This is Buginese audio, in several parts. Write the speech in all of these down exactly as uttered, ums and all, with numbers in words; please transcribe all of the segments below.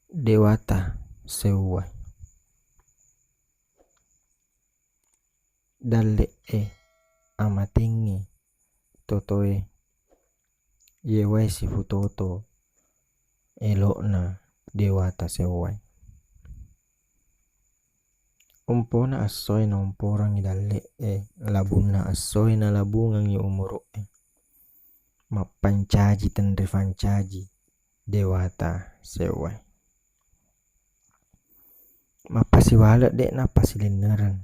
Dewata seuwae. Dalle'e amatengngi totoe yewae sifutoto elo'na dewata seuwae. Ompona essoe naomporangngi dalle'e, labunna essoe nalabungengngi umuru'e. Mappancaji tenri fancaji dewata seuwae. Mappasiwale' de' nappasilennereng.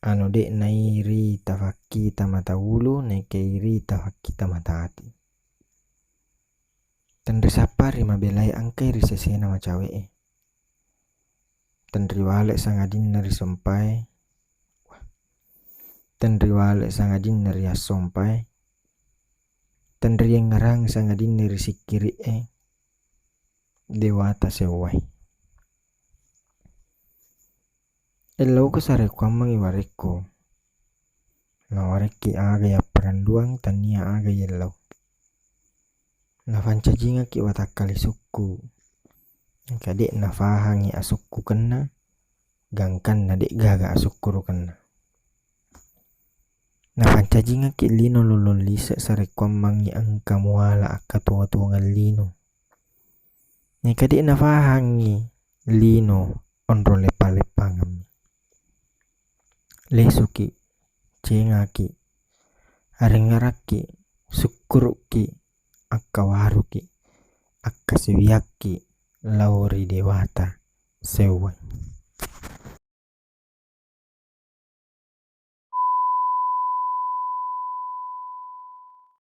Anu de' nairi tafakkita mata ulu, naekai ri tafakkita mata ati. Tenri sappa ri mabelae engkai ri sesena macawe'e. Tenri wale' sangadinna ri sompae. Tenri wale' sangadinna ri assompae. Tenri yengngerang sangadinna ri sikkiri'e. Dewata seuwae. Ellauko sarekkuammengngi warekko. Nawarekki aga yapparenduang, tania aga yellau. Nafancajingekki watakkalisukku. Engka de' nafahangngi asukkukenna, gangkanna de' gaga asukkurukenna. Nafancajingekki lino lollong lise' sarekkuammengngi engka muala akkatuo-tuongeng lino. Neka de' nafahangngi lino onrong leppa-leppangemmi. Lesuki, cengaki, arengngerakki, sukkuru'ki, akkawaruki, akkasiwiakki lao ri dewata seuwae.